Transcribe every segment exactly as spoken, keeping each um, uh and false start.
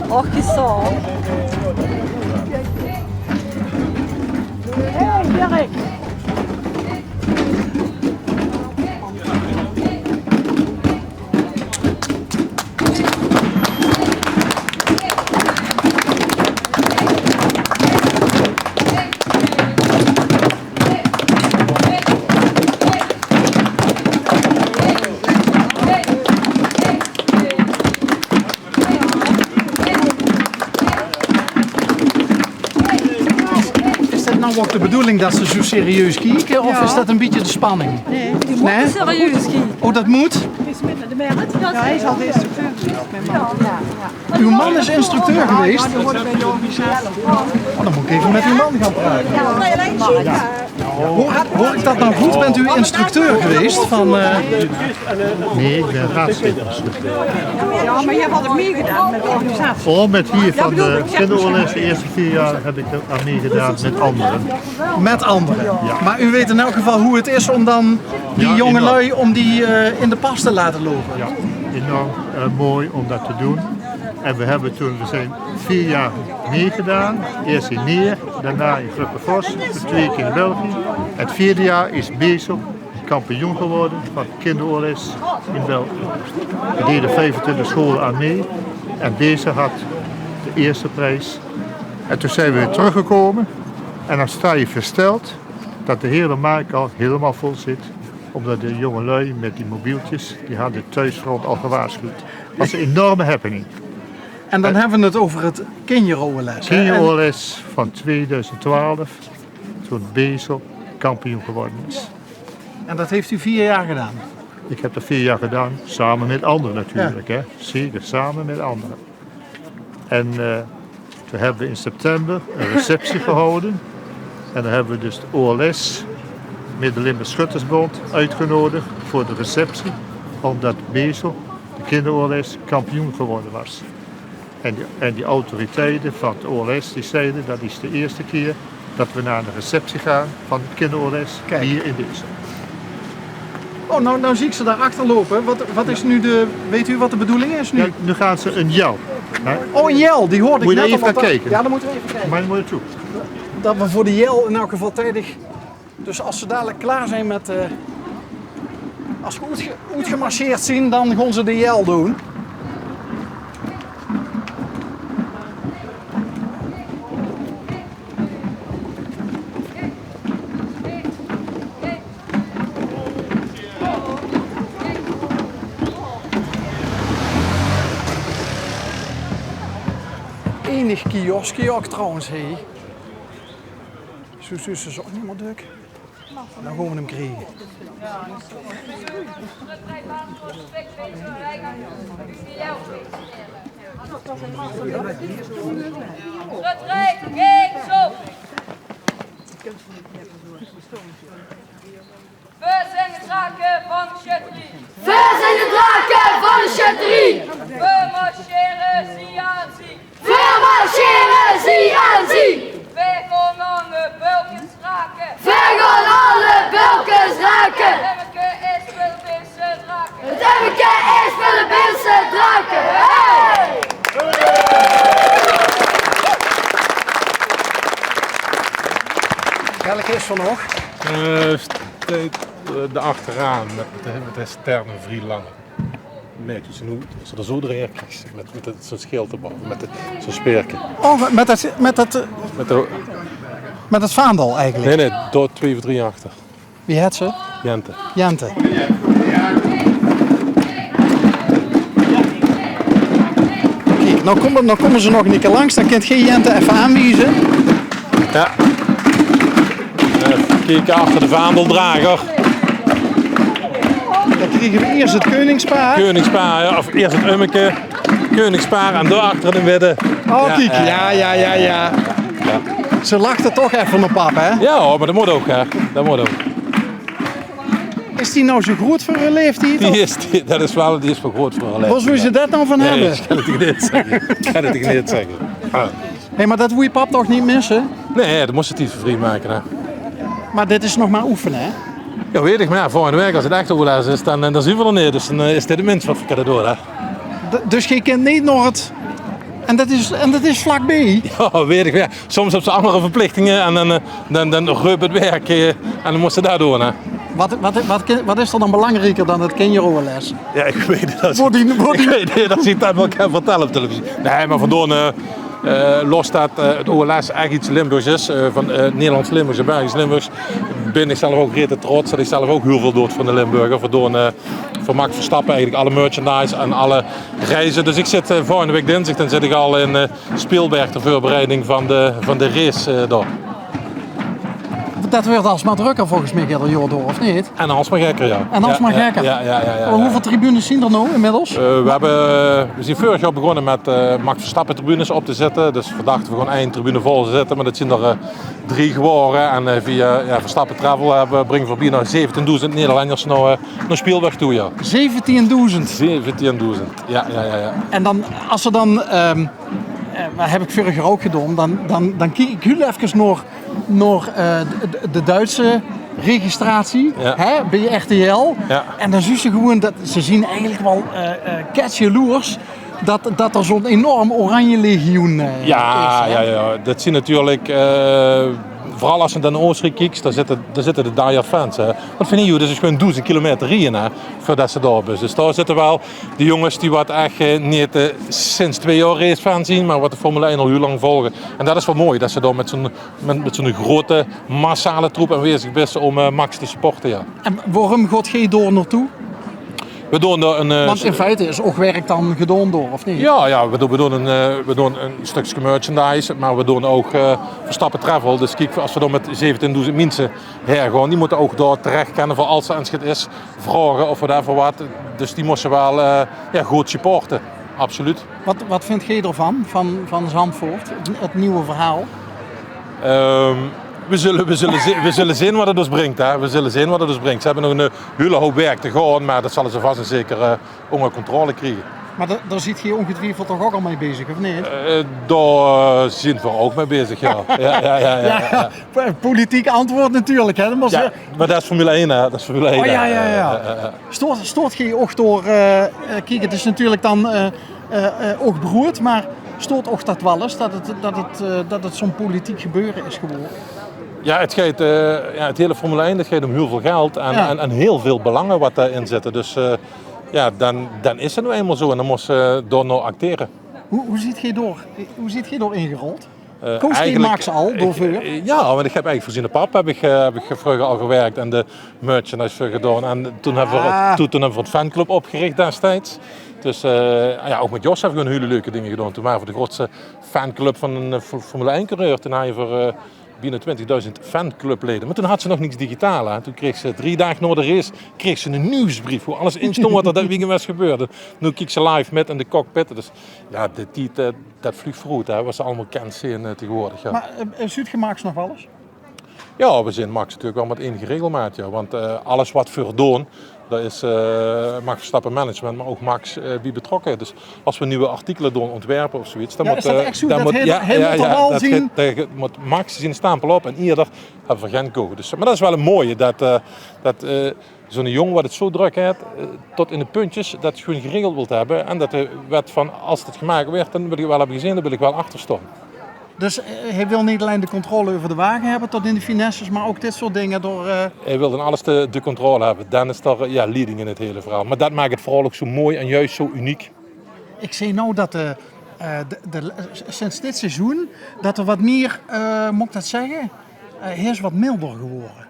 Och, gezaal. Hey, Dirk. Is det now ouch de bedoeling det ze zoe serieus kieke, of is det ein bietje de spanning? Nae, die mótte serieus kieke. Oh, det mót? Jao, hae is al de instructeur gewaes. Uw man is instructeur gewaes? Oh, dan mót ik effe mit uw man gaon praote. Hoor, hoor ik det now good? Bent u instructeur gewaes van, eh, Nae, ik bin raadslid. Jao, mer geer höb ouch mitgedaon mit de organisatie. Veural mit hie van de kinderoorles, de ierste veer jaor höb ik d'r aan mitgedaon mit andere. Mit andere. Jao. Mer u weit in elk geval wie het is om dan die jongelui, om die, eh, in de pas te laote loupe. Jao, enorm, eh, mooi om det te doon. En we höbbe toen, we zeen veer jaor mitgedaon. Iers in Neer, daonao in Gruttevors, twieë kier in België. Het veerde jaor is Beesel kampioen gewore van kinderoorles in België. D'r deje viefentwintig sjoeële aan mit en Beesel had de ierste pries. En toen zeen we weer trökgekómme en dan staos se versteld det de hele Markt al hielemaol vol zit, ómdet de jongelui mit die mobieltjes, die hadde het thuisfront al gewaarschuwd. Det waas ein enorme happening. En dan höbbe we het euver het kinjeroorles, hè? Kinjeroorles van tweeduizend twaalf, toen Beesel kampioen gewore is. En det haet u veer jaor gedaon? Ik heb det veer jaor gedaon, same mit andere natuurlik, hè. Zeker, same mit andere. En, eh, toen höbbe we in september ein receptie gehaoje. En dan höbbe we dus de O L S, Midden-Limburg Schuttersbond, oetgeneudig veur de receptie, ómdet Beesel, de kinderoorles, kampioen gewore waas. En die, en die autoriteite van het O L S, die zeide: det is de ierste kier det we nao ein receptie gaon van het kinderoorles hie in Beesel. Oh, now, now zie ik ze dao achter loupe. Waat, waat is now de, weit u waat de bedoeling is now? Jao, now gaon ze ein jel. Oh, ein jel, die hoorde ik net al. Mót je effe kieke. Jao, dan mótte we effe kieke. Mer dan mót je toe. Det we veur de jel in elk geval tijdig Dus as ze dalik klaor zeen mit, eh, as ze oetge-, oetgemarcheerd zeen, dan gaon ze de jel doon. Enig kioskje ouch trouwens, hè. Zoe, zoe is 't ouch neet mier dök. Dan gaon we 'm kriege. Veer zeen de drake van de sjetterie. Veer zeen de drake van de sjetterie. Veer marsjere zie aan zie. Veer marsjere zie aan zie. Veer gaon alle bulkes rake. Veer gaon alle bulkes rake. Emmeke is veur de Beelse drake. Het emmeke is veur de Beelse drake. Hey! Welke is van nog? Eh, steeds, eh, de achteraan met, met de, met de sterne vrij lang. Nae, dus noe, as ze d'r zoe doorhaer kriege, mit, mit zoe'n schild d'rbove, mit de, zoe'n speerke. Oh, mit, mit det, mit det, eh, mit de, mit 't vaandel eigelik? Nae, nae, dao twee of drie achter. Wie heit ze? Jente. Jente. Kiek, now kómme, now kómme ze nog ein kier langs, dan kint geer Jente effe aanwieze. Jao. Effe kieke, achter de vaandeldrager. Dan kriege we iers 't keuningspaar. Keuningspaar, jao, of iers 't ummeke. Keuningspaar en dao achter de midde. Oh, kiek, jao, jao, jao, jao. Ze lachte toch effe op pap, hè? Jao, mer det mót ouch, hè. Det mót ouch. Is die now zoe groeët veur häör laeftied? Die is, die, det is waal, die is waal groeët veur häör laeftied. Wo zouw ze det now van höbbe? Nae, ich kan 't dich neet zègke. Ich kan 't dich neet zègke. Ah. Hè, mer det wól pap toch neet misse? Nae, det mós 'r tied veur vrie make, hè. Mer dit is nog mer oefene, hè? Jao, weit ich, mer jao, volgende waek, as 't echte oorles is, dan, eh, dan zeen v'r d'r neet. Dus dan, eh, is dit 't minste waat v'r kinne doon, hè. D-, dus geer kint neet nao 't, En det is, en det is vlakbie. Ja, weit ich waal. Soms höbs se anger verplichtinge en dan, eh, dan, dan röp 't werk, eh, en dan mós se det doon, hè. Wat, wat, wat, wat is d'r dan belangriker dan 't kinjer-O L S? Ja, ich weit det. Woo die, woo die... Ich weit neet of ich det waal kan vertèlle op televisie. Nae, mer vandoor, eh, eh, los det, eh, 't O L S ech get Limburgs is, eh, van, eh, Nederlands-Limburgs en Belgisch-Limburgs, bön ich zelf ouch rete trots det ich zelf ouch hiel väöl doon veur de Limburger. Vandoor, eh, veur Max Verstappen eigelik alle merchandise en alle reize. Dus ich zit, eh, volgende waek dinsdig, dan zit ich al in, eh, Spielberg ter veurbereiding van de, van de race, eh, dao. Det wuuert alsmaar drökker volges mich eder jaor door, of neet? En alsmaar gekker, ja. En alsmaar gekker. Ja, ja, ja, ja. Mer wieväöl tribunes zeen d'r noe inmiddels? Eh, we höbbe, we zeen veurig jaor begós mit, eh, Max Verstappen-tribunes op te zitte. Dus v'r dachte, v'r gaon ein tribune vol zitte, mer det zeen d'r, eh, drie gewore. En, eh, via, ja, Verstappen Travel höbbe, bringe v'r bienao zeventiendoezend Nederlenders nao, eh, nao Spielberg toe, ja. Zeventiendoezend? Zeventiendoezend, ja, ja, ja, ja. En dan, es se dan, ehm, eh, det höb ich veurig jaor ouch gedaon, dan, dan, dan kiek ich hiel efkes nao, nao, eh, de, de Duitse registratie, ja, hè, bie R T L. Ja. En dan zuus se gewoon det, ze zeen eigelik waal, eh, eh, ketsjaloers det, det d'r zo'n enorm Oranje-legioen, eh, is, hè? Ja, ja, ja. Det zeen natuurlik, eh, veural es se dan nao Oosteriek kieks, dao zitte, dao zitte de die-hard fans, hè. Want van hie oet is 't gewoon doezend kilometer rieje, hè, veurdet se dao bis. Dus dao zitte waal de jónges die waat ech, eh, neet, eh, sinds twee jaor racefan zeen, mer waat de Formule ein al hiel lang volge. En det is waal mooi, det se dao mit zo'n, mit, mit zo'n grote massale troep aanwezig bis óm, eh, Max te supporte, ja. En waorum gaot geer dao naotoe? We doon d'r ein, eh, Want in feite is ouch werk dan gedaon dao, of neet? Ja, ja, we doon, we doon ein, eh, we doon ein stökske merchandise, mer we doon ouch, eh, Verstappen Travel. Dus kiek, es we dao mit zeventiendoezend minse haer gaon, die mótte ouch dao terech kènne veur es d'r ins get is, vraoge of whatever waat. Dus die mótte we waal, eh, ja, good supporte. Absoluut. Wat, wat vindt geer d'rvan, van, van Zandvoort, het, het nieuwe verhaal? Ehm, we zulle, we zulle zeen, we zulle zeen waat 't ós bringk, hè. We zulle zeen waat 't ós bringk. Ze höbbe nog ein, eh, hiel houp werk te gaon, mer det zölle ze vas en zeker, eh, ónger controle kriege. Mer dao, dao zeet geer óngetwiefeld toch ouch al mei bezig, of neet? Eh, dao, eh, zeen v'r ouch mei bezig, ja. Ja, ja, ja, ja, ja. Ja, po-, politiek antjwaord natuurlik, hè. Dan mós... Ja, mer det is Formule ein, hè. Det is Formule ein, oh, ja, ja, ja. Stoort, stoort geer ouch door, eh, eh, kiek, het is natuurlik dan, eh, eh, eh, ouch beroerd, mer stoort ouch det waal ins, det het, det het, eh, det het zo'n politiek gebeure is gewore? Ja, het geit, eh, ja, het hiele Formule ein, det geit óm hiel väöl geld en, ja, en, en hiel väöl belange waat dao-in zitte. Dus, eh, ja, dan, dan is het noe einmaol zo en dan mós se dao nao actere. Wie, wie zeet geer dao, wie zeet geer dao ingerold? Eh, Koos geer eigelik Max al, eh, daoveur? Eh, ja, want ich höb eigelik veur ziene pap höb ich, eh, höb ich vreuger al gewirk en de merchandise veur gedaon. En toen höbbe v'r, ah, toen, toen höbbe v'r 't fanclub opgerich destieds. Dus, eh, ja, ouch mit Jos höbbe v'r gewoon hiel leuke dinger gedaon. Toen wore v'r de grootste fanclub van ein, eh, Fo-, Formule ein-coureur. Toen haje v'r, eh, bienao twintigdoezend fanclublede. Mer toen haje ze nog niks digitaal, hè. Toen krege ze drie daag nao de race, krege ze eine nuujsbrief, wo alles in stóng waat d'r det weekend waas gebeurd. Noe kieks se live mit in de cockpit. Dus ja, de tied, eh, det vluug veuroet, hè, waat se allemaol kins zeen, eh, taegewoordig, ja. Mer, eh, eh, zuut geer Max nog waal ins? Ja, we zeen Max natuurlik waal mit enige regelmaat, ja. Want, eh, alles waat v'r doon, dao is, eh, Max Verstappen Management, mer ouch Max, eh, bie betrokke. Dus es we nuuj artikele doon óntwerpe of zoiets, dan mót, eh, dan mót, ja, ja, ja, det geit, dao mót Max zien stempel op en ieëder höbbe v'r gein koe. Dus, mer det is waal 't mooie, det, eh, det, eh, zo'n jóng waat het zo drök haet, eh, tot in de puntjes det gewoon geregeld wilt höbbe en det hae weit van, es het gemaak wuuert, dan wil ich waal höbbe gezeen, dan wil ich waal achter staon. Dus, eh, hae wil neet allein de controle euver de wage höbbe tot in de finesses, mer ouch dit soort dinger door, eh, Hae wil in alles de, de controle höbbe. Dan is d'r, eh, ja, leiding in het hiele verhaal. Mer det maak het verhaal ouch zo mooi en juist zo uniek. Ich zeen noe det de, eh, de, de, sinds dit seizoen, det d'r waat mier, eh, mót ich det zègke, eh, hae is waat milder gewore.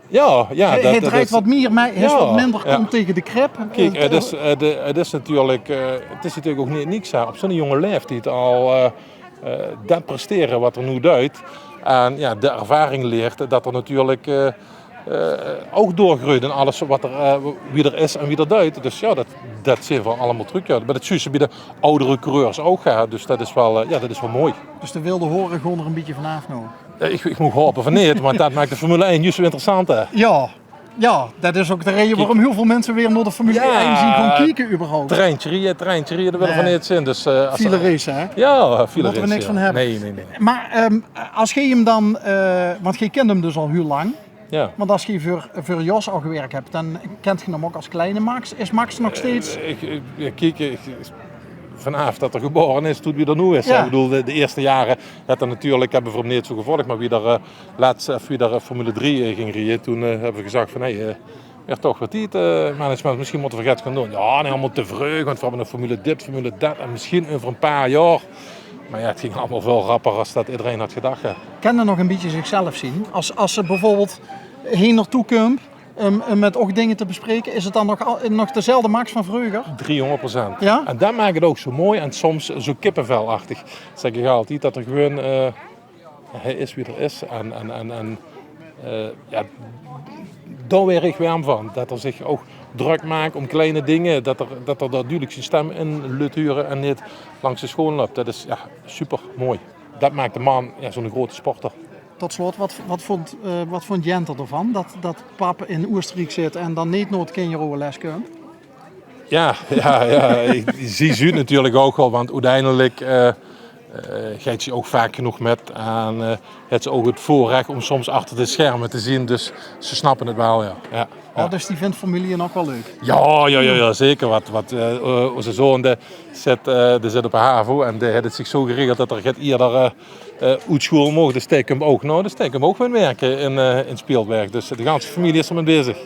Ja, ja, hae, det, hae det drejt is waat mier mei, hae is waat minder kóm taenge de krip. Kiek, eh, het is, eh, de, het is natuurlik, eh, het is natuurlik ouch neet niks, hè, op zo'n jónge laeftied al, eh, eh, det prestere waat d'r noe duit. En ja, de ervaring leert det d'r natuurlik, eh, eh, ouch doorgreujt in alles waat d'r, eh, wie d'r is en wie d'r duit. Dus ja, det, det zeen v'r allemaol trök, ja. Mer det zuus se bie de aodere coureurs ouch, hè. Dus det is waal, eh, ja, det is waal mooi. Dus de wilde hore gaon d'r ein bietje vanaaf noe? Eh, ich, ich mót hope van neet, want det maak de Formule ein juist zo interessant, hè? Ja. Ja, det is ouch de reje waorum hiel väöl minse weer nao de Formule ein zeen gaon kieke überhaupt. Treintje rieje, treintje rieje, dao wille v'r neet zeen. Dus, eh, es... File race, hè? Ja, file race, ja. Mótte v'r niks van höbbe. Nae, nae, nae. Mer, ehm, es geer 'm dan, eh, want geer kint 'm dus al hiel lang. Ja. Want es geer veur, veur Jos al gewirk höb, dan kint geer 'm ouch es kleine Max. Is Max nog steeds... Eh, ich, ich, ja, kiek, ich, ich, Vanaaf det 'r gebaore is tot wie 'r noe is. Jao. Ich bedoel, de, de ierste jaore haet 'r natuurlik, höbbe v'r 'm neet zo gevolg, mer wie 'r, eh, lets, of wie 'r, eh, Formule drie, eh, ging rieje, toen, eh, höbbe v'r gezag van, hey, eh, waert toch weer tied, eh, management, mesjien mótte v'r get gaon doon. Jao, nae, allemaol te vreug, want v'r höbbe nog Formule dit, Formule det en mesjien euver ein paar jaor. Mer jao, 't ging allemaol väöl rapper es det ederein haw gedach, hè. Kènne nog ein bietje zichzelf zeen? Es, es ze bieveurbeeld hie naotoe kump, um, um mit uch dinger te bespraeke, is 't dan nog al, nog dezelfde Max van vreuger? Driehóngerd procent. Jao? En det maak 't ouch zo mooi en soms zo kippevelachtig. Zègk ich altied, det 'r gewoon, eh, hae is wie 'r is. En, en, en, en eh, jao, dao waer ich werm van. Det 'r zich ouch drök maak óm kleine dinger. Det 'r, det 'r dao dudelik zien stem in löt hure en neet langs de schoon löp. Det is, jao, super mooi. Det maak de man, jao, zo'n grote sporter. Tot slot, waat, waat vónj, eh, waat vónj Jente d'rvan det, det pap in Oosteriek zit en dan neet nao 't kinjer-OLS kump? Jao, jao, jao. Ich, zie zuut 't natuurlik ouch waal, want oeteindelik, eh, eh, geit ze ouch vaak genóg mit en, eh, haet ze ouch 't veurrech óm soms achter de scherme te zeen. Dus ze snappe 't waal, jao. Jao, jao. Oh, dus die vindj Formule ouch waal leuk? Jao, jao, jao, jao, zeker. Waat, waat, eh, eh, ózze zoon, dae zit, eh, dae zit op de havo en dae haet 't zich zo geregeld det 'r get ierder, eh, eh, oet school maag. Dus dae kump ouch, noe, dus dae kump ouch gewoon wirke in, eh, in Speelberg. Dus de ganse femilie is d'r mit bezig.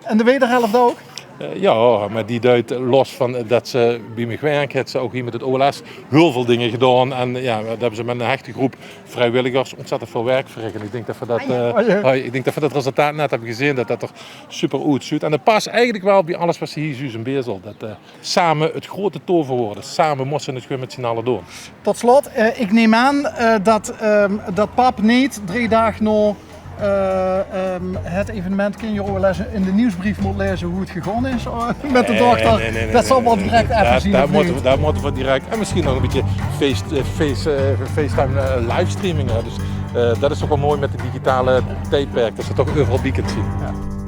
En de wederhelf ouch? Eh, jao, mer die duit los van det ze bie mich wirk, haet ze ouch hie mit 't OLS hiel väöl dinger gedaon. En jao, det höbbe ze mit ein hechte groep vriewilligers óntzèttend väöl wirk verrich. En ich dink det v'r det, eh, hoi, ich dink det v'r det resultaat net höbbe gezeen, det det d'r super oetzuut. En det pas eigelik waal bie alles waat ze hie zuus in Bezel. Det, eh, same 't grote toverwoord. Same mós ze 't gewoon mit zien alle doon. Tot slot, eh, ich num aan, eh, det, ehm, det pap neet drie daag nao, eh, ehm, 't evenement kinjer-OLS in de nuujsbrief mót laeze wie 't gegange is, eh, mit de dochter. Nae, nae, nae, det zal waal direk effe zeen, of neet? Det mótte v'r, det mótte v'r direk. En mesjien nog ein bietje face, eh, face, eh, FaceTime, eh, livestreaming, hè. Dus, eh, det is toch waal mooi mit 't digitale tiedperk, det se toch euveral bie kins zeen. Jao.